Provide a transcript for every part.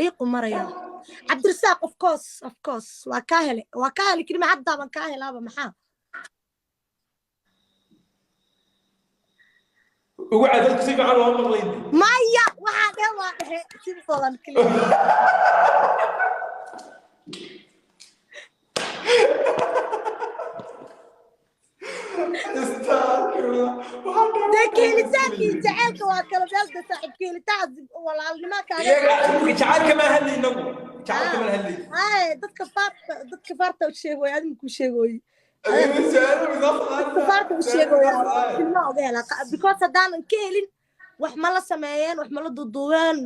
Dhiiqu maraya Cabdirasaaq. Of course, of course, waa kaa hele, waa kaa hele kelima. Haddaa baan kaa helaaba, maxaa? Ugu cad, dadku si fiican loo maqlayn. Maya, waxaa dhehe, waa dhehe, simple and clear. Dee keelitaankii jaceylka waa kala meelda, saaxiib. Keelitaan walaalnimo kaaga. Iyaga imika jacaylka ma hadlay, inagu jacaylka ma hadlay. Ay, dadka faarta u sheegoy, adiga ku sheegoy. Dadka faarta u sheegoya filma uga helaa, because haddaanan ka helin, wax ma la sameeyeen, wax ma la duuduubeen,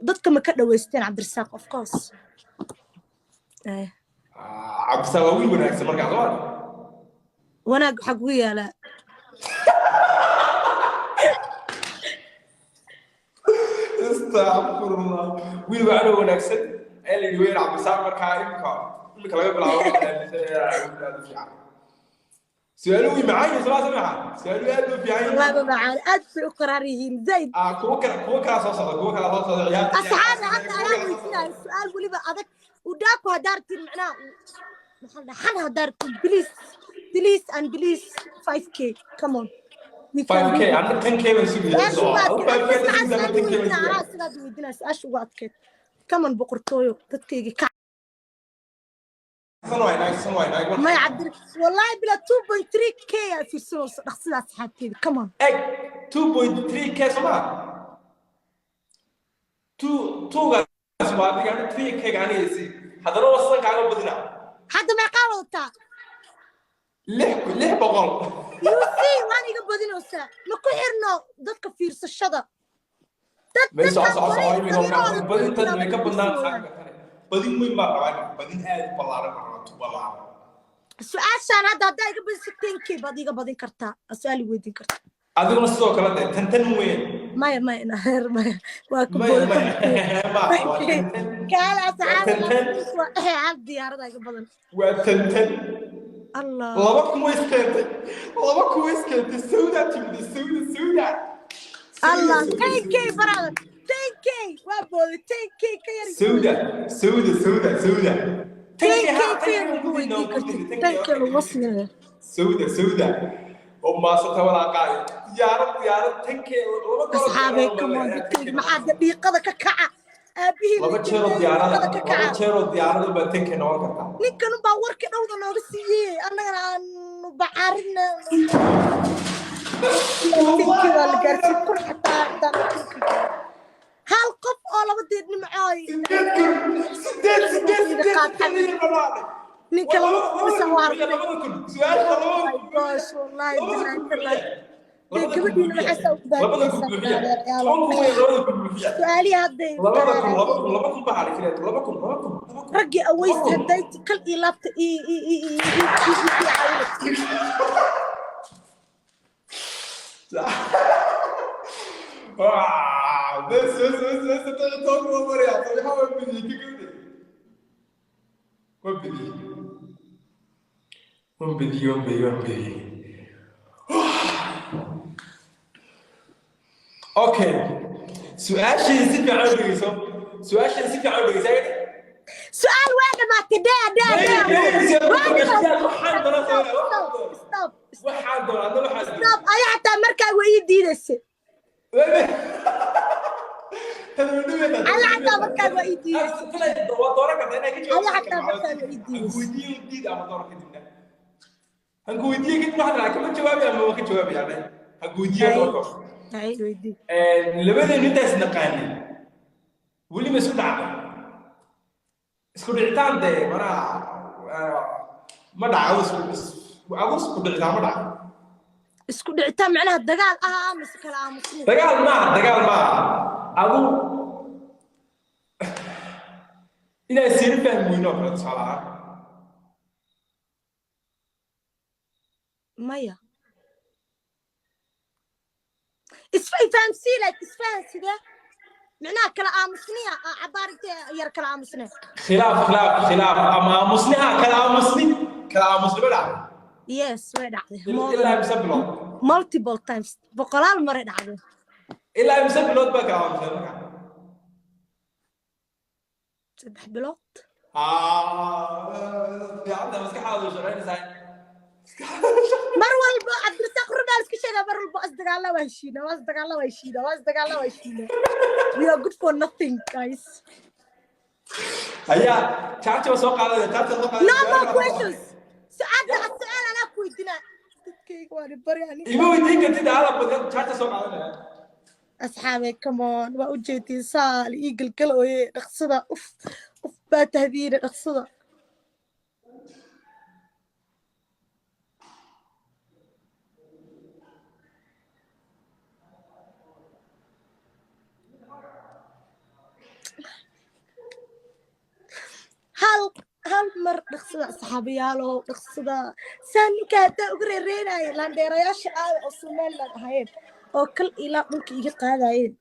dadka ma ka dhaweysteen. Cabdirasaaq, of course. Ay. Cabdisaaq waa wiil wanaagsan markaa, soo ma? Wanaag waxaa kugu yaalaa. Astaqfirullah, wiil wacan oo wanaagsan ayaa la yidhi weyn Cabdisaaq. Markaa imika laga bilaabo waxaan aaminsanayaa wiil aad u fiican. Su-aaluhu way macaan yihiin, soo ma? Su-aaluhu aad u fiican yihiin. Wallahi ma macaan, aad bay u qaraar yihiin zaid. Ah, kuwa kala soo socda, kuwa kala soo socda ciyaarta. Asxaabi, hadda anaa weydiinayo su-aal weliba adag udhaaku. Haddaa rabtiin, macnaha maxaa la dhahaa, xan haddaa rabtiin, please, please and please, 5K, come on. We can 5K do it. Anna 10K baan sugaya. Su-aasha ugu adkeyd. 5K maxaa baan su-aal 10K baan weydiinaa sugaya. Anaa sidaad weydiinaa su-aasha ugu adkeyd. Come on, boqortooyo, dadkayga ka. San waay naag, san waay naag. Maya, Cabdir, wallahi bila 2.3K aa fiirsanayso dhaqsida, asxaabteyda, come on. Eg, 2.3K soo ma? Two two-gaas waa adiga, ana 3K ga aniga isi. Haddana waa san kaaga badina. Hadda meeqaa wadataa? 600. You see, waan iga badinaysaa. Ma ku xirno dadka fiirsashada, dad May soco dadkaan soco soco qoray imika sawirahooda badintan way ka ku badnaan fiirsanayaan. Saaka badin weyn baa rabaa imika. Badin aad u ballaaran baa rabaa, tu ballaaran. Su-aashaan hadda haddaa iga badiso, 10K baad iga badin kartaa, su-aal i weydiin kartaa. Adiguna sidoo kale dee tan weyn. Maya, maya, naheer, maya, waa ku Maya booday. Maya ma waa tan tan. Kaala asxaabi. Tan tan. Waa ehe, hal diyaarada iga badan. Waa tan tan. Allah. 2000 way iskeentay, 2000 way iskeentay. Sawdaa timid, sawda, sawda. Allah, 10K, brother, 10K waa booday, 10K ka yar. Sawda, sawda, sawda, sawda. 10K ka yar ugu weydiin kartid, 10K laguma siinaya. Sawda, sawda oo maasata walaaqaayo diyaarad, diyaarad 10K laba goor. Asxaabay, come on, dadkayga, maxaa dhiiqada ka kaca aabihii? Laba jeeroo diyaarada dhiiqada ka laba kaca. jeeroo diyaarada baa 10K noqon kartaa. Ninkan unbaa warka dhowda nooga siiyey, annagana aanu bacaarina. 10K waa la gaarsiin, 1000 xataa intaan hal qof oo laba diir nimcooy. 8000, sideed sideed sideed sideed banaanay. Ninka laba bisa waa arkay. 2000 su-aasha Oh laba my gosh, wallahi 2000 billahi tallahi. Dee 2000 gabadhiina buuxiya. maxaa saa u 2000 buuxiya, 10,000 weyn, 2000 buuxiya. Su-aalihii hadday 2000, 2000, 2000 baa hadhay keliya, 2000, 2000, 2000. Raggii aways hadday kal iyo laabta ii ii ii ii ii ii ii caawinaysa. Ah, bes bes bes bes, 13 waa maraya. Sabixa waa bidiyey ka gabadhe, waa bidiyey, waan bidiyey, waan bidiyey, waan bidiyey. Okay, su-aashii si fiican u dhegeyso, su-aashii si fiican u dhegeyso. Su-aal waa dhamaatay, dhee dhee dhee. Waxaan doonaa Stop, stop. Waxaan doonaa adna waxaan Stop. Aya xataa markaa waa ii diidaysay. Alla xataa markaa waa ii diidaysay. Waa dooran kartaa inaa ka jawaabto. Alla xataa markaa waa ii diidaysay. Hanku weydiiye, diid ama dooro kadibna. Hanku weydiiye kadib waxaad raacay kama jawaabi ama waa ka jawaabaya dhe. Hanku weydiiye doorko. Ay, weydii. Labadeenu intaas naqaanin weli ma isku dhacday? Isku dhicitaan dee manaa ma dhaca, adu isku dhicitaan ma dhaca? Isku dhicitaan macnaha dagaal ah mise kala aamusnay? Dagaal maaha, dagaal maaha. Adu inaa siri fahmi weyno oo kale, tusaale ahaan. Maya, isfahamsii, like isfahan sidee micnaha kala aamusniya cabaar intee yar kala aamusnay? Khilaaf, khilaaf, khilaaf ama aamusniha, kala aamusni, kala aamusni ma dhacday? Yes, way dhacday. Ilaa imse bilood? Multiple times, boqolaal maray dhacday. Ilaa imse bilood baa kala aamusnay marka? 3 bilood. Fiicanta, maskaxdaadu shaqaynaysaa. Mar walbo Cabdirasaaq runaa iska sheegaa. Mar walbo isdagaalla waa heshiina, waa isdagaalla waa heshiina, waa isdagaalla waa heshiina. We are good for nothing, guys. Ayaa charger soo qaadanaya, charger soo qaadanaya. No more questions. Su-aasha su-aal anaa ku weydiinaa. Dadkayga waan bari aniga. Ima weydiin kartid ala badan, charger soo qaadanaya. Asxaabey, come on, waa ujeedtiin saal ii galgal ooye. Dhaqsada, uf uf baa tahdiina, dhaqsada. Hal hal mar dhaqsada, asxaabayaalow, dhaqsada. Saa ninka haddaa uga reereenaya laandheerayaasha aada oo Somaliland ahaayeen oo kal ilaa dhulka iga qaadayeen.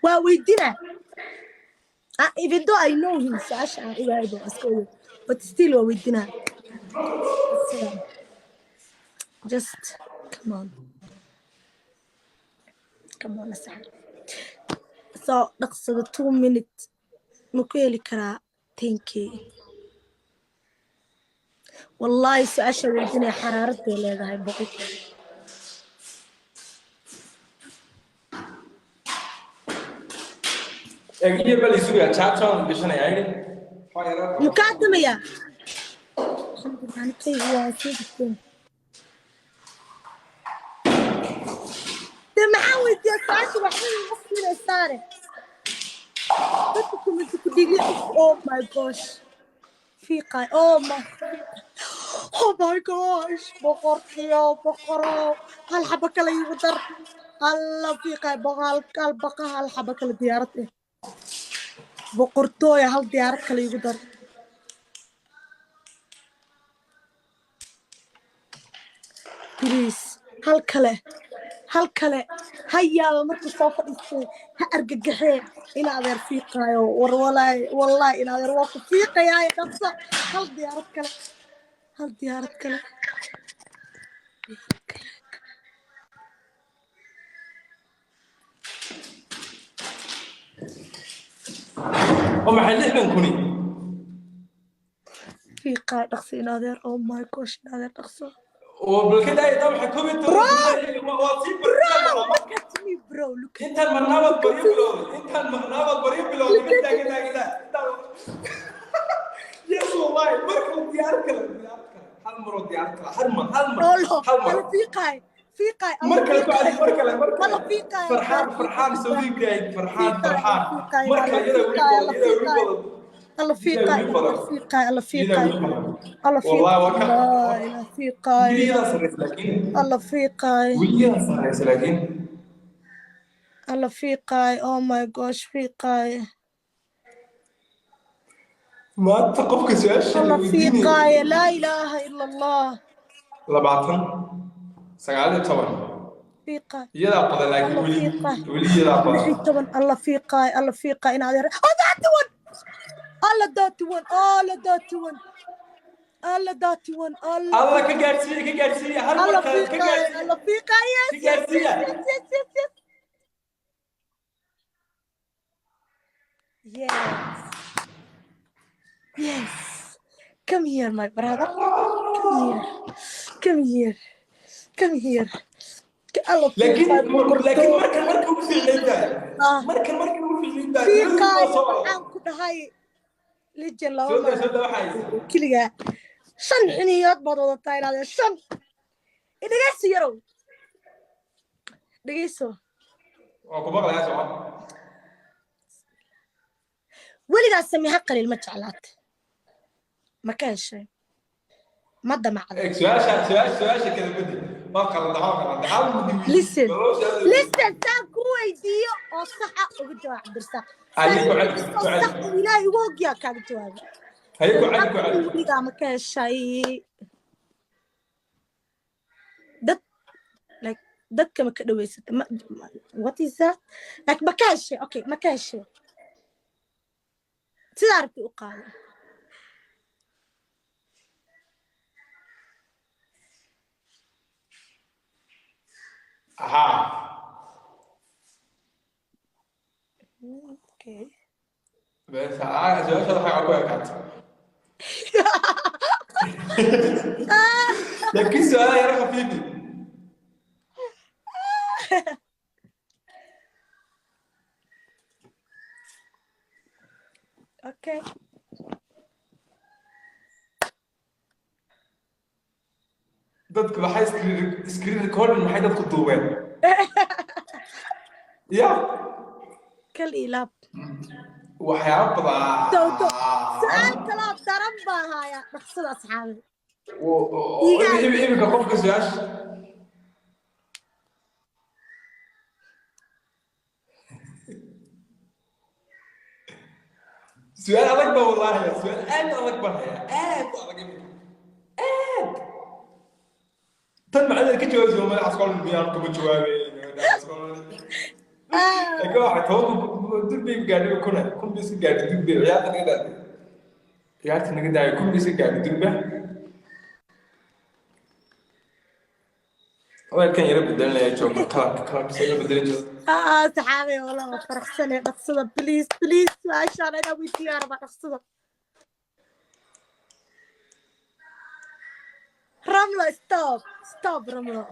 Waa weydina. Ah, even though I know him, su-aasha aan ogahay baa iska ogahay, but still waa weydina. Just come on, come on, asxaab, soo dhaqsada. 2 minute ma ku heli karaa 10K? Wallahi su-aasha weydinaya xaraarad bay leedahay boqolkiiba. Egiyo bal isuga charger aan gashanaya yidhi. Mukaa damayaa? Alxamdulilah, anikayga waa soo degteen. De maxaa weydiiyaa su-aasha? Waxba iga siinaysaane dadka comment ku dhigi. Oh my gosh, fiiqay. Oh my, oh my gosh, boqorkiyo boqoro, hal xabo kale iigu dar. Alla fiiqay, boqol hal baqa, hal xabo kale diyaarad eh. Boqortooya, hal diyaarad kale iigu dar, please. Hal kale, hal kale. Ha yaaba markuu soo fadhiistay, ha argagaxee. In adeer fiiqaayo, war walaay, wallahi in adeer waa ku fiiqayaaye. Dhaqso, hal diyaarad kale, hal diyaarad kale. Oo maxay 60 kuni? Fiiqaayo, dhaqso in adeer. Oh my gosh, in adeer, dhaqso. Oo bal ka daaya, waxay 11 waa sii Bro, look at me, bro, look at Intaan marnaabad baryo bilowday, intaan marnaabad baryo bilowday. Ka daa, ka daa, ka daa. Yes, wallahi marka diyaar kale, diyaar kale, hal mar oo diyaar kale, hal mar, hal mar. Olo. Hal mar. Hala fiiqaay, fiiqaay. Mar kale ku celi, mar kale, mar kale. Hala fiiqaay. Farxaan, Farxaan Saudi Ibrahim, Farxaan, Farxaan, mar kale. Iyada weli badan, iyada weli badan. Alla fiiqaay, alla fiiqaay, alla fiiqaay, alla. Wallahi waa ka fiiqaay, alla fiiqaay. Weliyadaa sarreysa laakiin. Alla fiiqaay. Weliyadaa sarreysa laakiin. Alla fiiqaay. Oh my gosh, fiiqaay. Maanta qofka su-aasha Alla weydiinaya. fiiqaay, laa ilaaha ila Allah. 20, 19. Fiiqaay. Iyadaa badan laakiin. Alla Weli fiiqaay. weli iyadaa lix iyo badan. toban. Alla fiiqaay, alla fiiqaay, in adeer. Oh, 31. Alla, 31. Alla, 31. Alla, 31. Alla. Alla, ka gaadhsiiya, ka gaadhsiiya hal mar Alla kale ka fiiqaay. gaadhsiiya. Alla fiiqaay, yes. Ka Yes. gaadhsiiya. Yes, yes, yes, yes, yes, yes. Come here, my brother. Come here, come here, come here. Alla laakiin fiiqaay. Laakiin markan marka ugu fiicnayd baa Ah. markan marka ugu fiicnayd baa. Fiiqaay. Soo Waxaan ku dhahay lijan laba soo daa mar. Soo daa, waxaa haysa. Keligaa shan xiniyood baad wadataa inaadee shan. Dhegeyso yarow, dhegeyso. Waa ku maqlayaa, soco. Weligaas Samiixa Qaliil ma jeclaatay? Ma ka heshay? Ma damacday? Eeg, su-aasha kala bedel. Waa qalada, waa qalada, hal mid. Listen, listen, saan ku weydiiyo oo saxa uga jawaab, Cabdirasaaq. Haye, ku celi, ku oo celi. Sax uu Ilaahay ugu ogyaa kaaga jawaaba. Haye, ku celi, ku celi. Weligaa ma ka heshay dad, like, dadka ma ka dhaweysatay? What is that? Like, ma ka heshay? Okay, ma ka heshay? Sidaa aragti u qaado. Ahaa. Okay. Bes su-aasha waxaa ku ekaatay, laakiin su-aalaha yara khafiifi. Okay. Dadku waxay screen recording, maxay dadku duubeen ya? Kal ilaab. Waxyaabo badan. Towto. Su-aal kaloo daran baa haya, dhaqsada asxaabi. Iminka qofka su-aasha su-aal adag baa, wallaahi su-aal aad u adag baan hayaa, aad u adag iminka, aad tan macnaheed ka jawaabaysa magacaas kol miyaan kama jawaabay, laakiin waxay 10,000 durbay gaadhay, kuna kun bay iska gaadhay durbe. Ciyaarta naga daatay, ciyaarta naga daayay, kun bay iska gaadhay durba. Weelkan yara bedelinaya joogo, kalarka kalarkiisa yara bedelin jiro. Saxaabay, wallah waa faraxsane. Dhaqsada, please, please, su-aashaan inaa weydiiyaa rabaa, dhaqsada. Ramlo, stop, stop, Ramlo.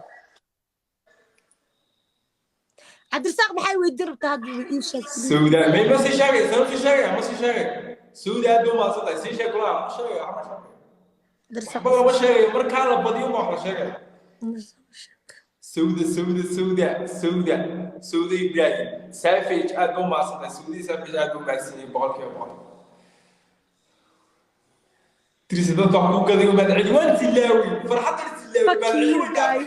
Cabdirasaaq, maxay weydiin rabtaa hadda? Ii sheeg, please. Sauda may ma sii sheegay, soo sii sheegay, ma sii sheegay. Sauda aad bay u mahadsantahay. Sii sheeg kulaha, ma sheegay, waxba ma sheegay. Cabdirasaaq. Waxba lama sheegayo, markaa la badiyo ma wax la sheegaya. Cabdirasaaq, sheeg. Sauda, Sauda, Sauda, Sauda, Sauda Ibrahim Savage, aad bay u mahadsantahay. Saudii Savage aad bay u mahadsan yihiin, 100%. Dirisa dadka wax ku gaday umaad celi, waan silaawi farxadda silaawi. Fuck you guys.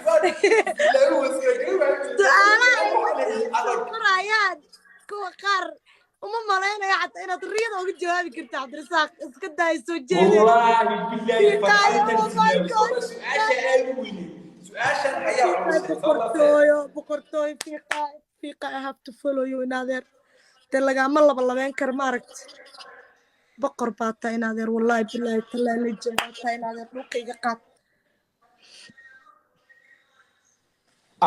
Su-aalaha ay Adag. qorayaan kuwa qaar uma malaynayo xataa inaad riyada uga jawaabi karta. Cabdirasaaq, iska daay soo jeedeen. Wallaahi billaahi. Fiiqaayo, Farxaddan oh my silaawi God. Su-aasha aad u weyne, su-aashan ayaa Fiiqaay, culusay. Boqortooyo, boqortooyo, fiiqaay, fiiqa, I have to follow you, inadeer. Dee lagaama laba labeen karo, ma aragti? Boqor baa tahay, inadeer. Wallaahi bilaahi tallaahi, legend baa tahay, inadeer. Dhulka iga qaad.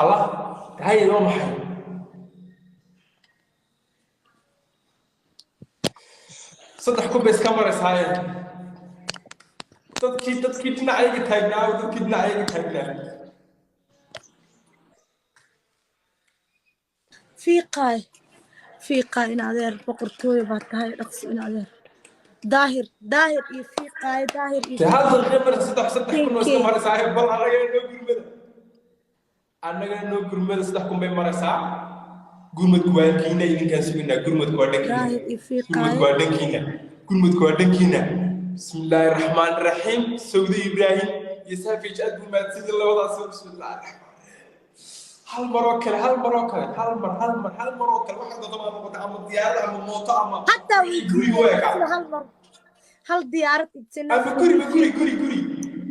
Allah tahay, waa maxay? 3,000 bay iska maraysaaye. Dadkii dhinacayga taagnaa, dadkii dhinacayga taagnaa. Fiiqaay, fiiqaay, inadeer, boqortooyo baa tahay. Dhaqso, inadeer. Daahir, Daahir iyo fiiqaay, Daahir iyo Dee hal daqiiqo maraysa, 3,000 oo iska maraysaaye. Bal annaga noo gurmada, annaga noo gurmada. 3,000 bay maraysaa. Gurmadku waa dhankiina, idinkaan sugaynaa. Gurmadku waa dhankiina. Daahir iyo fiiqaay. Gurmadku waa dhankiina, gurmadku waa dhankiina. Bismillaahi raxmaan raxiim. Sawde Ibraahim iyo Saafij aad buu mahadsanyihin labadaas. Bismillaahi raxmaan. Hal mar oo kale, hal mar oo kale, hal mar, hal mar, hal mar oo kale. Waxaa doonta maa noqota, ama diyaarad ama mooto ama Hataa way guriga waa kaa. Sida hal mar hal diyaarad ibsina. Ama guriba, guri, guri, guri,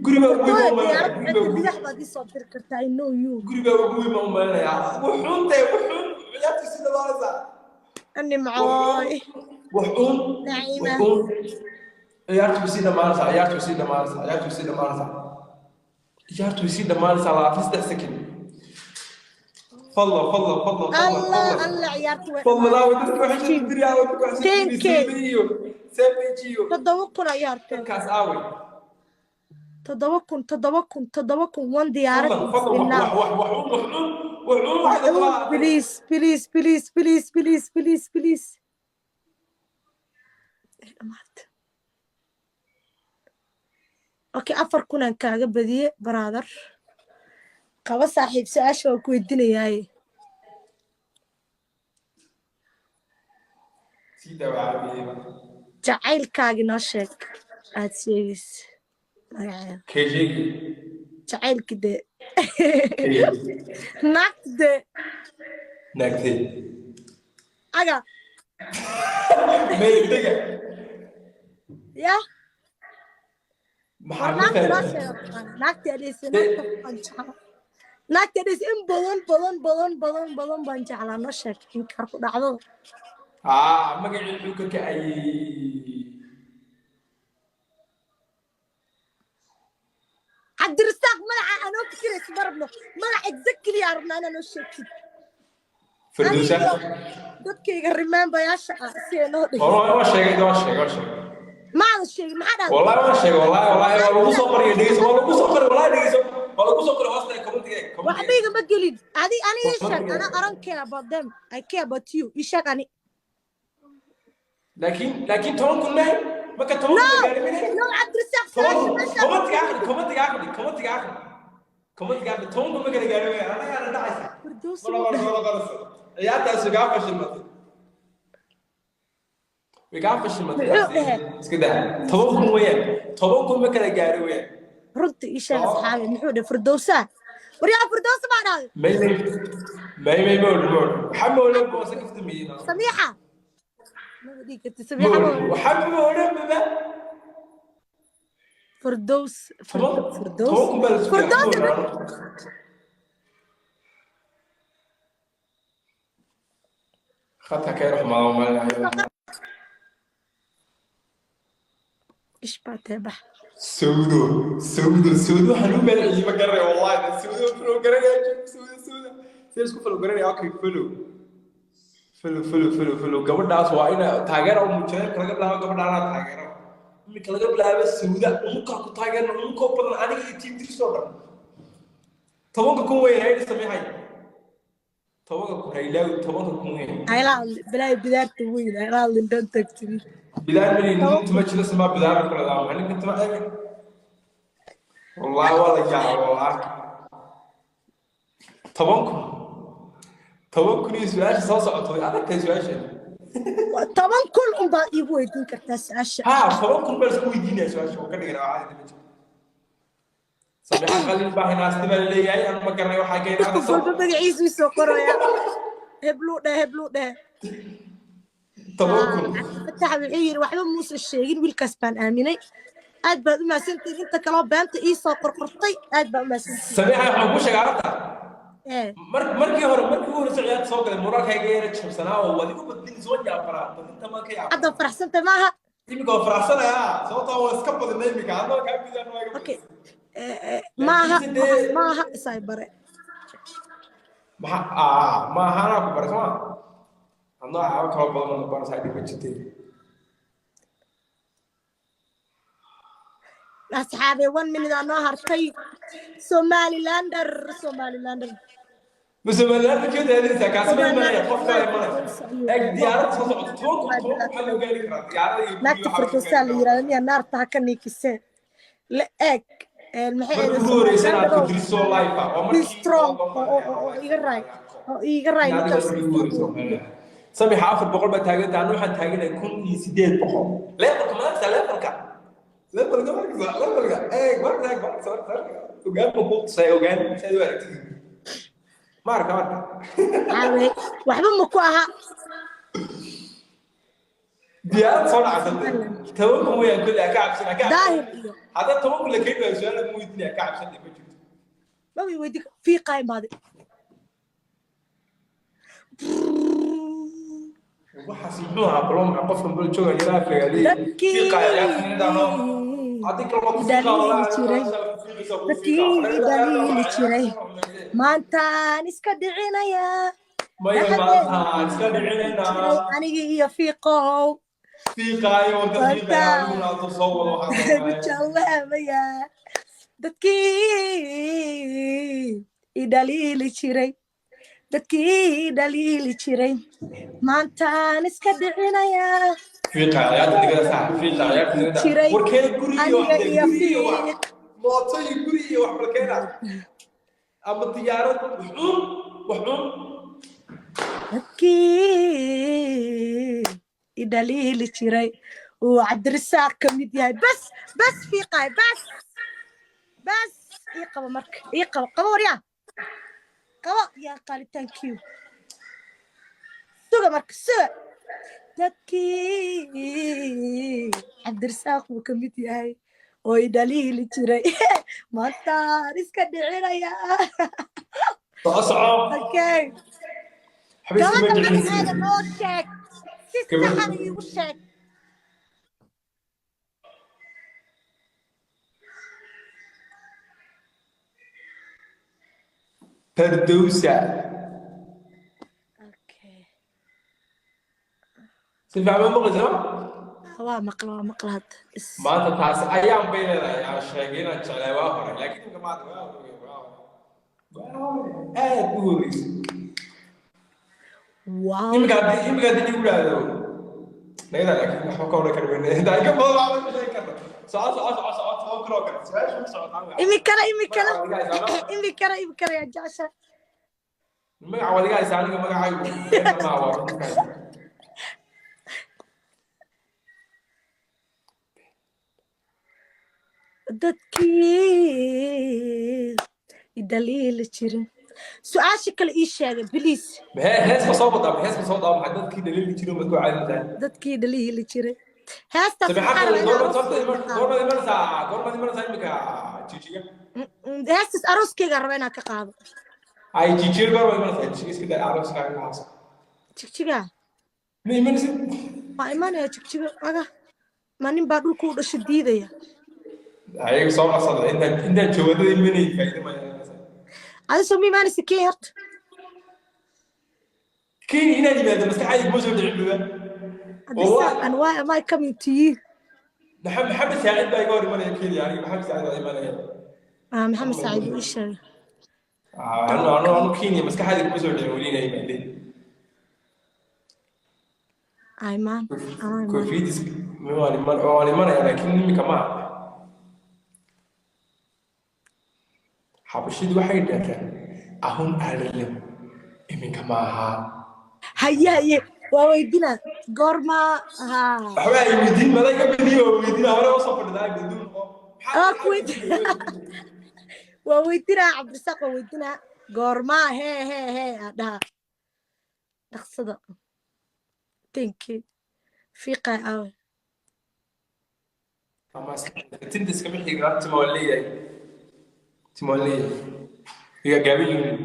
guri baa ugu weyn baan umalanayaa. Diyaarad Guri baa ugu cidda bidax baad ii soo diri kartaa. I know you. Guri baa ugu weyn baan umalanayaa. Wuxuun dee, wuxuun ciyaartu si dhamaanaysaa. Nimcooy. Wuxuun. Naciima. Wuxuun ciyaartu way sii dhamaanaysaa, ciyaartu way sii dhamaanaysaa, ciyaartu way sii dhamaanaysaa, ciyaartu way sii dhamaanaysaa. 23 second. Fadlan, fadlan, fadlan, fadlan. Allah. Fadlan. Allah, ciyaartu way Fadlan, aawe dadka waxay soo diri, aawe dadka waxay soo diri. 10K. Sawde iyo Savage iyo 7,000 ciyaarteen. Dadkaas aaway? 7,000, 7,000, 7,000, one diyaarad. Fadlan, fadlan, wax wax wax wuxuun, wuxuun, waxay dadka. Please, please, please, please, please, please, please. Dhamaatay. Okay, 4,000 aan kaaga badiye, brother. Qaba saaxiib, su-aasha waan ku weydiinayaaye. Sii dawacaabiyey. Jacaylkaagi noo sheeg aad sheegaysa magaceeda. Kee sheegi? Jacaylki dee. Kee? Naagta dee. Naagtee? Aga. Meydega. Ya. Maxaa war ku naagta noo fahmay? sheega, naagta adheysa, naagta baan jeclaa, naagta adheysa in badan badan badan badan badan baan jeclaa. Noo sheeg inkaar ku dhacdada. Aa, magacii wuxuu ka kacayay. Cabdirasaaq, magaca anoo fikiraysa ma rabno, magac exactly aan rabnaa inaa noo sheegtid. Firdowsa. Dadkayga remember-yaasha ah si ay noo dhihin. Waa sheegay, waa sheegay, waa sheegay. Maada sheegin, maxaa dhahday? Wallahi waa sheegay, wallahi, wallahi waa lagu soo qoray, dhegeyso, waa lagu soo qoray, wallahi dhegeyso, waa lagu soo qoray hoosta commentiga. Waxba igama gelin. Adi ani ii sheeg, ana I don't care about them, I care about you. Ii sheeg ani. Laakiin 10,000 maahan marka, 10,000 No. la gaari mayna. No, Cabdirasaaq, su-aasha meesha. Commentiga akhri, commentiga akhri, commentiga akhri, commentiga akhri. 10,000 ma kala gaari mayna, anagaana dhacaysa. Firdawsi. Wala wala wala wala, ciyaartaasi gaa fashilmatay, way gaa fashilmatay. Muxuu dhahay? Iska daa, 10,000 weeyaan, 10,000 ma kala gaari weeyaan. Runta ii sheeg asxaabi, muxuu dhahay Firdawsa? Waryaa, Firdawsa baa dhahday. May may may may, ma odhan, ma odhan, waxaa ma odhan, boose kaftamiyey. Samiixa ma dhihi kartid. Ma Samiixa ma odhan, waxaa ma odhan baba. Firdaws. Toban Firdaws. 10,000 baa la sugaa. Firdaws. Ma odhan. Khadka ka yar xumaada malinayo. Ish baa tahay, bax. Sawdo, sawdo, sawdo, waxaan u malciyey ma garanaya wallahi. Sawdo follow garanaya, sawdo, sawdo sidee isku follow garanaya? Okay, follow, follow, follow, follow, follow. Gabadhaas waa ina taageera u muujinay. Marka laga bilaabo gabadha anaa taageero, iminka laga bilaabo sawda unkaa ku taageerna, unkoo badan, aniga iyo team Diris oo dhan. 10,000 weyn haydi sameexay, 10,000 haylaawi, 10,000 weyn. Hayla hadlin balaayo, bidaarta weyn hayla hadlin, don't talk to me. Bidaar mali, nin tuma jira sama bidaar kula daa ninka tuma eeg, wallahi waa la yaaba, wallahi. 10,000, 10,000 iyo su-aasha soo socoto way adag tahay su-aasha. 10,000 unbaad iigu weydiin kartaa su-aasha. Ha, 10,000 baa isku weydiinaya su-aasha oo ka dhigana waa caadi, ma jirto. Sameexa qalin baa hinaasti baa laleeyahay, anu ma garanay waxaa ka Qof walba magaciisu isoo qoraya, hebluu dheh, hebluu dheh. 10,000. Cabdifatax wuxuu yidhi waxba muusan sheegin, wiilkaas baan aaminay. Aad baad u mahadsantihiin inta kaloo beenta ii soo qorqortay, aad baa u mahadsantihiin. Sameexa, waxaan kuu sheegay arrinta. Ee. Markii hore, markii ugu horreysay ciyaarta soo galay, moraalkayga yara jabsanaa oo waad igu badin soo yaabanaa, badinta maan ka yaabaa. Hadda faraxsanta maaha? Iminka waa faraxsanayaa, sababtoo waa iska badinay iminka, adoo kaa gudaan waa iga. Okay, maaha, waxaas maaha, isay bare. Maxaa aa ma ahaanaa ku baray soo ma adnoo caabo kaloo badan oo baraysaa dhib ma jirtay. Asxaabe, one minute aa noo hartay. Somalilander, Somalilander. Somaliland keeda aadaysaa, kaasi ma imanaya, qof kale imanaya. Eeg, diyaarad soo socoto, 10,000, 10,000 waxaa loo gaari karaa diyaarada iyo Naagta Firdowsaa la yirahda miyaa? Naarta ha ka niikisee la eeg. Maxay Markii ugu horreysay inaad ku diriso live ah waa Be markii strong oo iga raay, oo iga raay ninkaas. Samixa, 400 baa taaganta, anu waxaan taaganahay 1800. Levelka maaragta, levelka, levelka markasa, levelka eeg, marka eeg, marka marka ogaan ma kuu tusay, ogaan saad u aragtid, maarka marka. Caawe, waxba ma ku aha. Diyaarad soo dhacsan 10,000 weeyaan kulli, ha ka cabsan, ha ka cabsan. Daahir iyo Hadda 10,000 la keeni waayo, su-aal lagu weydiinaya, ha ka cabsan, ma jirto. Ma way weydi, fiiqaa imaaday. Waxaas muxuu ahaa? Balo maxaa qofkan bal jooga yaraa afriga? Dadkii dhaliili jiray, dadkii dhaliili jiray maantaan iska dhicinayaa. Maya, maantaan iska dhicinaynaa. Anigii iyo fiiqow. Fiiqaayo wanka fiiqaya, aniguna adoo soo wado waxaa. Jawaabaya dadkii i dhaliili jiray, dadkii i dhaliili jiray maantaan iska dhicinayaa. Fiiqa ciyaarta digada sax, fiiqa ciyaarta digada. Jiray. Warkeeda guri iyo Aniga wax iyo guri iyo wax fiiq. Mooto iyo guri iyo wax balkeena ama diyaarad, wax cun, wax cun. Dadkii i dhaliili jiray uu Cabdirasaaq ka mid yahay. Bas, bas, fiiqaay, bas, bas, ii qabo marka, ii qabo, qabo, waryaa, qabo yaa qaali, thank you. Suga marka, suga. Dadkii Cabdirasaaq uu ka mid yahay oo i dhaliili jiray maantaan iska dhicinayaa. Soco, soco. Okay. Xabiiska ma Gabadha jeclisi. Magaceeda noo sheeg si Gabadha- saxan iigu sheeg. Fardowsa. Okay. Si fiican ma maqlaysaa? Waa maqla, waa maqla hadda. Maanta taas ayaan bay leedahay. Aan sheegay inaan jeclay waa hore, laakiin imika maanta waa hore, waa hore, waa hore, aad u horeysa. Wow. Imika haddii igu dhahdo nagada, laakiin waxba ka odhan kari weyne. Intaa ka badan waxba ma sheegi karno. Soco, soco, soco, soco. 10,000 oo kale su-aasha ma socotaa. Imikana, imikana, imikana, imikana yaa jecesha? Magaca waad iga haysaa. Aniga magacaygu beenta maa, waa runta. Dadkii idaliili jirin, su-aasha kale ii sheegay, please. Hees ma soo wadaa? Hees ma soo wadaa? Maxaa dadkii dhaliili jiray maad ku caadintaa? Dadkii dhaliili jiray, heestaas Sabixa. waxaa rabaa inaan aroos Goormaad ka qaado. Goormaad imanaysaa? Goormaad imanaysaa imika Jijiga? Heestaas arooskeyga rabaa inaan ka qaado. Ay, Jijiga goormaad imanaysaa? Jijiga iska daa, arooskaaga waxaas. Jigjiga? Ma imanaysid? Waa imanaya Jigjiga. Aga ma nin baa dhulka u dhasha diidaya? Ayaga soo qabsada intaan joogada imanay, faa'iido ma yeelanaysaa. Adi soo ma imaanaysa Kenya horta? Kenya inaan yimaado maskaxdayda kuma soo dhicin buba. Cabdirasaaq, and why am I coming to you? Maxamed Saacid baa iga hor imanaya Kenya. Aniga Maxamed Saacid baa imanaya. Ah, Maxamed Saciid uu ii sheegay. Anu Kenya maskaxdayda kuma soo dhicin weli inaan yimaadeen. Aymaan, anaa imaan. Koofiyadis waan iman, waan imanaya, laakiin imika ma aha. Xabashidu waxay dhaheen ahun አይደለም, iminka ma aha. Haye, haye, waa weydinaa goormaa haa. Waxba ay weydiin, maday ka badiyo waa weydiin hore usoo fadhidaa gaduun oo. Waa ku weydiin, waa weydinaa Cabdirasaaq, waa weydinaa goormaa. Hee hee hee, aa dhaha dhaqsada. Thank you. Fiiqay aawe? Tinta iskama xigaa. Tima waan leeyahay, tima waan leeyahay, iga gaaban yihiin.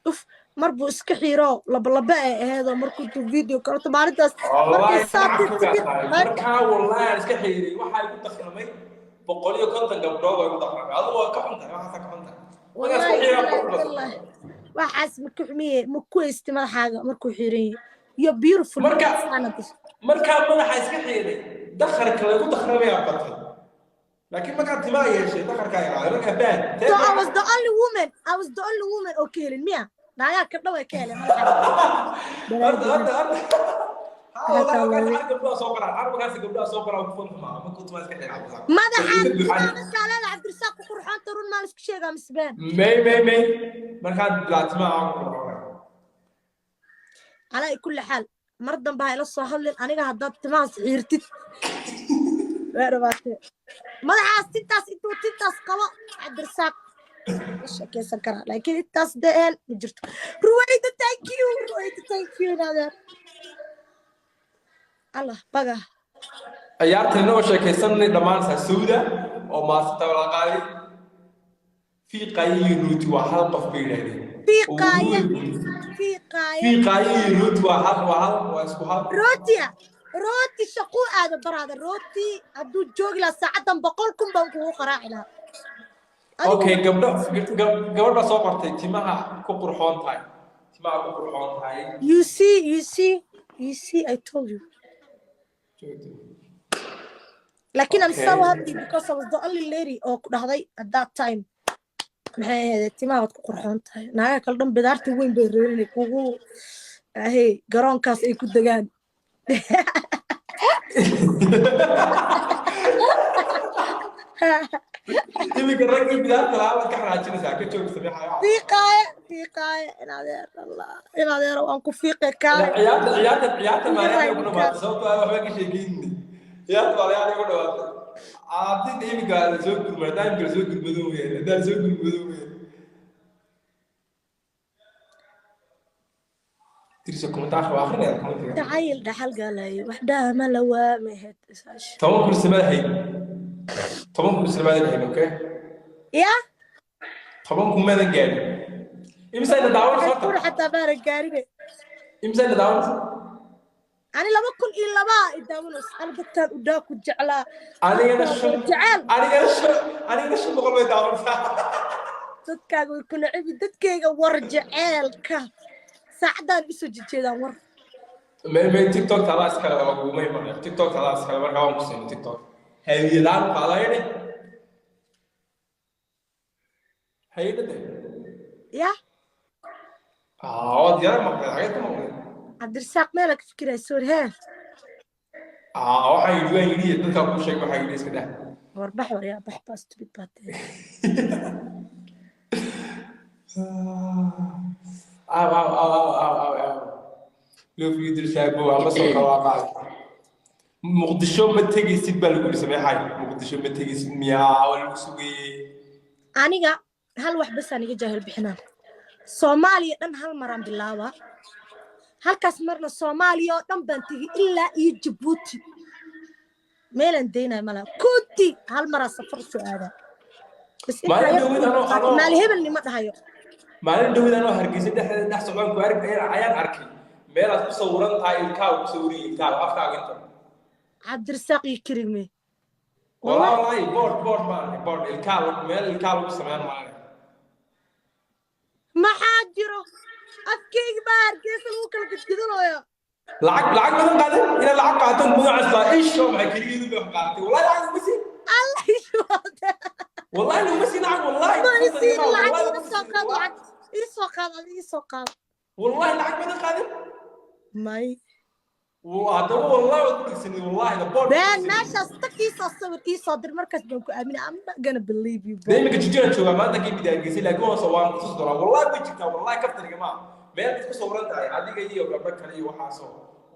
Uf, mar buu iska xiiro, labalaba ay aheedoo markuu tuu video karto maalintaas markay saa tirtigid. Markaa wallahi aan iska xiiray, waxaa igu dakramay 150 gabdhood oo igu dakramay. Adigu waa ka xun tahay, waxaasa ka xun tahay. Markaa iska Wallahi. xiiraa. Wallahi, wallahi. Waxaas ma ku xumiye, ma ku haysti madaxaaga markuu xiiran yahay. You're beautiful. Markaa madaxa iska xiiray, dakharka lagu dakhramayaa batay, laakiin markaa timaa yeeshay, dakharkaa yaraaday. Markaa faan. So I was the only woman, I was the only woman oo ka helin miya? Naagaha ka dhow ay ka heleen madaxaaga. Horta horta horta haa, wallahi markaas gabdhaha soo qoraan, markaas gabdhaha soo qoraan ku xumaa markuu timaa iska xiiray. Madaxaan timaa markaa leeda, Cabdirasaaq, ku qurxoonta. Run maa la isku sheegaa misbeen? May, may, may, markaan bilaa timaa aan ku qurxoonay. Calaa kulli xaal, mar dambe ha ila soo hadlin aniga haddaad timahaas xiirtid. Waa dhawaatee. Madaxaas tintaas, intuu tintaas qabo Cabdirasaaq ma sheekeysan karaa, laakiin intaas deel ma jirto. Ruwayda, thank you. Ruwayda, thank you. Nadeer allah baga. Ciyaartan inagoo sheekaysanay dhammaanaysaa. Sawda oo maasanta walaqaadi, Fiiqaayo iyo Ruuti waa hal qof bay yidhaahdeen. Fiiqaaye, Fiiqaaye. Fiiqaayo iyo Ruuti waa hal, waa hal, waa isku hal. Rootiya, rooti shaquu aada baraada. Rooti hadduu joogi lahaa saacaddan, 100,000 baan kugu qaraaci lahaa. Okay, gabdho, gabadh baa soo qortay timaha ku qurxoon tahay, timaha ku qurxoon tahay. You see, you see, you see, I told you. Laakiin I'm so happy because I was the only lady oo ku dhahday at that time, maxay ahayd, timaha waad ku qurxoon tahay. Naagaha kale dhan bidaarta weyn bay rabeen inay kugu ahey garoonkaas ay ku degaan. Iminka raggii bidaarta lahaa baad ka xanaajinaysaa. Ka joog, Sameexa. Fiiqaaye, fiiqaaye, in adeer Allah, in adeer waan ku fiiqe, kaale. Ciyaarta maaliyaha ku dhamaatay, sababtoo ah waxba ka sheekeynin. Ciyaarta maaliyaha ku dhamaatay. Haddii iminka la soo gurmado, haddaan iminka la soo gurmado weyaan, haddaan la soo gurmado weyaan. Tirso kommentaarka waa akrinaya, commentiga. Jacayl dhaxal galay wax dhaama la waamahed. 10,000 islamada hayn, 10,000 islamada hayn. Okay. Ya. 10,000 maadan gaarin. Imisayna daawanaysa horta? Kun xataa baana gaarine. Imisayna daawanaysa? Ani 2002 i daawanayso. Ani dadkaan udhaa ku jeclaa. Anigana shan jecel. Anigana 500 bay daawanaysaa. Dadkaaga way ku nacibi, dadkayga war jeceelka saacadaan usoo jejeedaan war. May TikTok tadaa iskale, laguma imanayo TikTok tadaa iskale. Markaa waan ku siinay TikTok hadiyadaan u qaadayne hayadhade. Ya. Waad yara maqneed, xageed ka maqneed? Cabdirasaaq, meelaa ka fikiraya, sorry hee. Waxaan yidhi, waan yidhi dadkaa kuu sheegay, waxaan yidhi iska dah. War bax, war yaa bax, baa stupid baa tahay. Aw aw aw aw aw aw aw, love you Dilshaabo, ama soo kala waa qaad. Muqdisho ma tegaysid baa lagu yidhi. Sameexay, Muqdisho ma tegaysid miyaa? Waa lagu sugayey. Aniga hal wax bas aan iga jaahil bixinaa. Soomaaliya dhan hal maraan bilaabaa, halkaas marna Soomaaliya oo dhan baan tegey ilaa iyo Jabuuti. Meelaan daynaya malaha, kunti hal maraa safar usoo aadaa bas intaa. Maalin Yar dhawid anoo anoo maali hebelni ma dhahayo. Maalin dhawid anoo Hargeysa dhexdeeda dhex socdaan ku arag ayaan arkay meelaad ku sawiran tahay, ilkaaga ku sawiran, ilkaaga afkaaga inta. Cabdirasaaq iyo kirigme. Wallahi wallahi, board baan arkay, board ilkaa meel ilkaa lagu sameyn maayo. Maxaa jiro? Afkeyga baa Hargeysa lagu kala gadgadanayo. Lacag badan qaadan inaad lacag qaatan mudan caslaa isho maxay keligeedu bay wax qaadatay. Wallahi lacag uma siin. Allah ishuwaada. Wallahi laguma siin lacag, wallahi. Ma isiin lacag. Wallahi. Iga soo qaad lacag, ii soo qaad, adi ii soo qaad. Wallahi lacag badan qaadan. May. Haddaba wallahi waad ku dhegsanid, wallahi the board. Been meeshaas tag, ii soo sawir, ii soo dir, markaas baan ku aaminay. I'm not gonna believe you, bro. Dee iminka Jijiraan joogaa maanta kii bidaargeysay, laakiin waan kutusi doonaa. Wallahi way jirtaa, wallahi kaftaniga maaha. Meel baad ku sawiran tahay adiga iyo gabdho kale iyo waxaasoo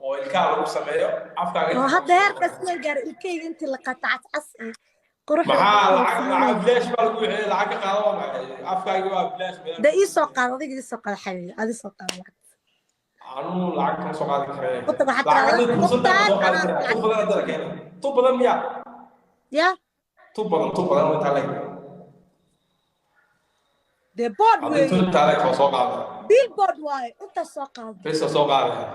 oo ilkaha lagu sameeyo afkaaga Oo inta. Hadda heerkaas maan gaaray, ilkeyga intii la qata cascas ee quruxda. Maxaa lacag bilaash baa lagu wixii lacag ka qaado? Waa maxay? Afkaaga waa bilaash meel. De ii soo qaad, adiga ii soo qaad, xabiibi, adi soo qaad lacag. Anuu lacag kama soo qaadi karee. Qofta waxaad lacag tiraahdaa, hadday kursantahay ma soo qaadi qoftaan karaa. anaa Tu badan hadda la keenay, tu badan miya? Ya. Tu badan, tu badan intaa leeg. Dee board haddii weeye. Tu intaa leeg waa soo qaada. Billboard waaye, intaas soo qaado. Bes waa soo qaadaya.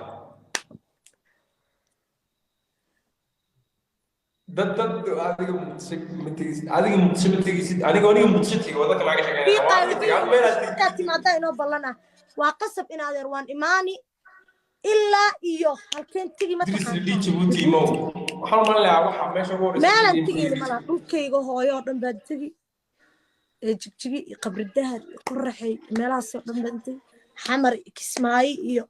Dad adiga Muqdisho ma tegeysid, adiga Muqdisho ma tegeysid. Aniga Muqdisho tegey, waddanka maa ka sheekeynaya. Waa aniga tegey, aniga meelaad tegey. Markaad timaadaa inoo ballan ah, waa qasab in adeer waan imaani ilaa iyo halkeen tegi ma Idris taqaantaa? Lee Djibouti imow, waxaan u malinayaa waxa meesha ugu horeysa. Meelaan Idris tegeyna Lee. Malaha dhulkayga hooyo oo dhan baan tegi, ee Jigjigi iyo Qabri Dahar iyo Qoraxey, meelahaasoo dhan baan tegi, Xamar iyo Kismaayo iyo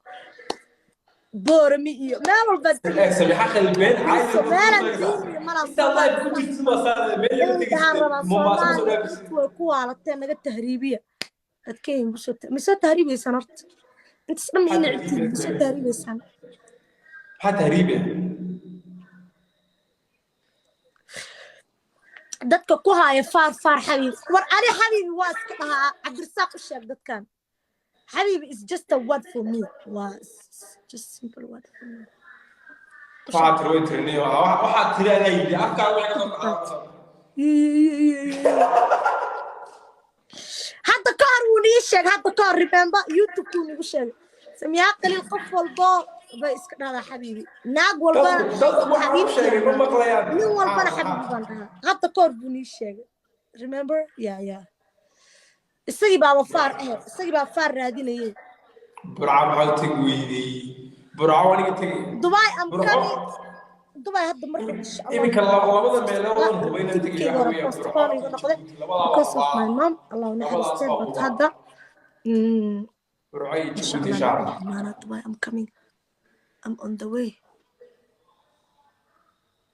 Boorami iyo meel walbaan tegi. Ee Samixa Khalbeen caadi. Meelaan tegeyna malaha. Intaa live ku jirtid waa saa meel laga Waxaan tegeysid rabaa Mombasa ma soo Soomaaliya dhaafisid. Dadku way ku waalateen, naga tahriibiya. Adkeyn kusoo ma soo tahriibaysaan horta? Intaas dhan ma ina cibtiin, ma soo tahriibaysaan? Maxaa tahriibe? Dadka ku haaya faar faar xabiibi, war ani xabiibi waa iska dhahaa. Cabdirasaaq, u sheeg dadkan, xabiibi is just a word for me, waa just simple word for me. Waxaa tiri way tiriniyo, waxaa tiri adaa yidhi, afkaaga waxay ka soo baxdaa. Hadda ka hor wuu nii sheegay, hadda ka hor, remember, YouTube-kuu nigu sheegay, Samiyaa Qaliil qof walbo bay iska dhahdaa xabiibi, naag walbana. Dad waxaa u sheegay ma maqlayaan. Nin walbana xabiibi baan dhahaa. Hadda ka hor buu nii sheegay, remember? Ya isagii baaba faar ahe, isagii baa faar raadinayay. Burca maxaa u tegi weydey? Burca waa aniga tegay. Dubai am Burco. coming Dubai hadda marka, insha Allah. Iminka labada meelood oon hubay inaan tegay Ticketkeega waxa hore weeyaan postpone iga noqday Labadaa because of waa my mom, Allah u labadaas naxariistee, waa but huba. hadda Burco iyo insha Jabuuti, insha Allah Allah. Imaana Dubai. I'm coming, I'm on the way.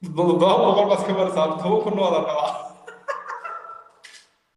700 baad ka maraysaa, 10,000 waa la rabaa.